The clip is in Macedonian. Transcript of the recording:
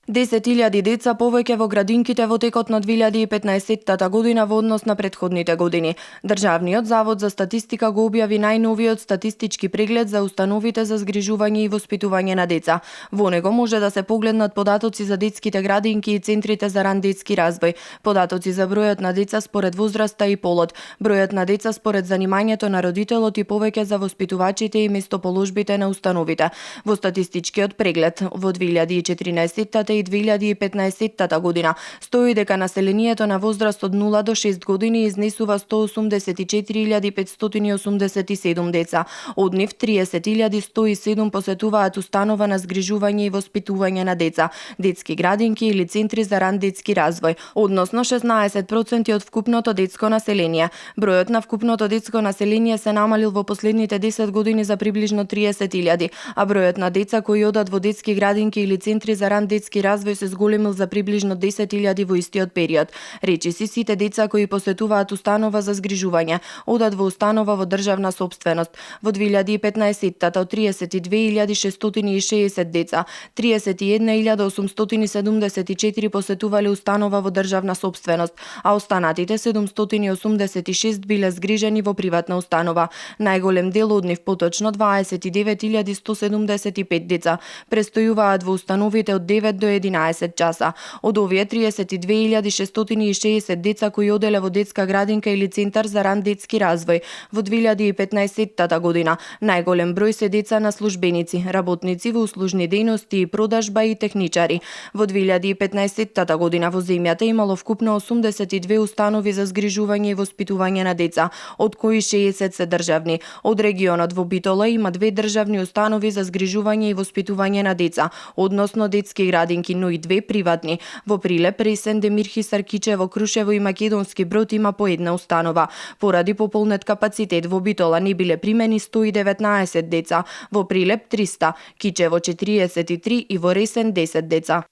10.000 деца повеќе во градинките во текот на 2015 година во однос на претходните години. Државниот завод за статистика го објави најновиот статистички преглед за установите за згрижување и воспитување на деца. Во него може да се погледнат податоци за детските градинки и центрите за ран детски развој, податоци за бројот на деца според возраста и полот, бројот на деца според занимањето на родителот и повеќе за воспитувачите и местоположбите на установите. Во статистичкиот преглед во 2014 и 2015 година стои дека населението на возраст од 0 до 6 години изнесува 184.587 деца. Од нив 30.107 посетуваат установа на згрижување и воспитување на деца, детски градинки или центри за ран детски развој, односно 16% од вкупното детско население. Бројот на вкупното детско население се намалил во последните 10 години за приближно 30.000, а бројот на деца кои одат во детски градинки или центри за ран детски развој се зголемил за приближно 10.000 во истиот период. Речиси, сите деца кои посетуваат установа за згрижување одат во установа во државна сопственост. Во 2015 од 32.660 деца, 31.874 посетувале установа во државна сопственост, а останатите 786 биле згрижени во приватна установа. Најголем дел од нив, поточно 29.175 деца, престојуваат во установите од 9 до 11 часа. Од овие 32.660 деца кои оделе во детска градинка или центар за ран детски развој во 2015 година, најголем број се деца на службеници, работници во услужни дејности и продажба и техничари. Во 2015 година во земјата имало вкупно 82 установи за згрижување и воспитување на деца, од кои 60 се државни. Од регионот во Битола има 2 државни установи за згрижување и воспитување на деца, односно детски градинки, но и 2 приватни. Во Прилеп, Ресен, Демирхисар, Кичево, Крушево и Македонски Брод има по една установа. Поради пополнет капацитет во Битола не биле примени 119 деца, во Прилеп 300, Кичево 43 и во Ресен 10 деца.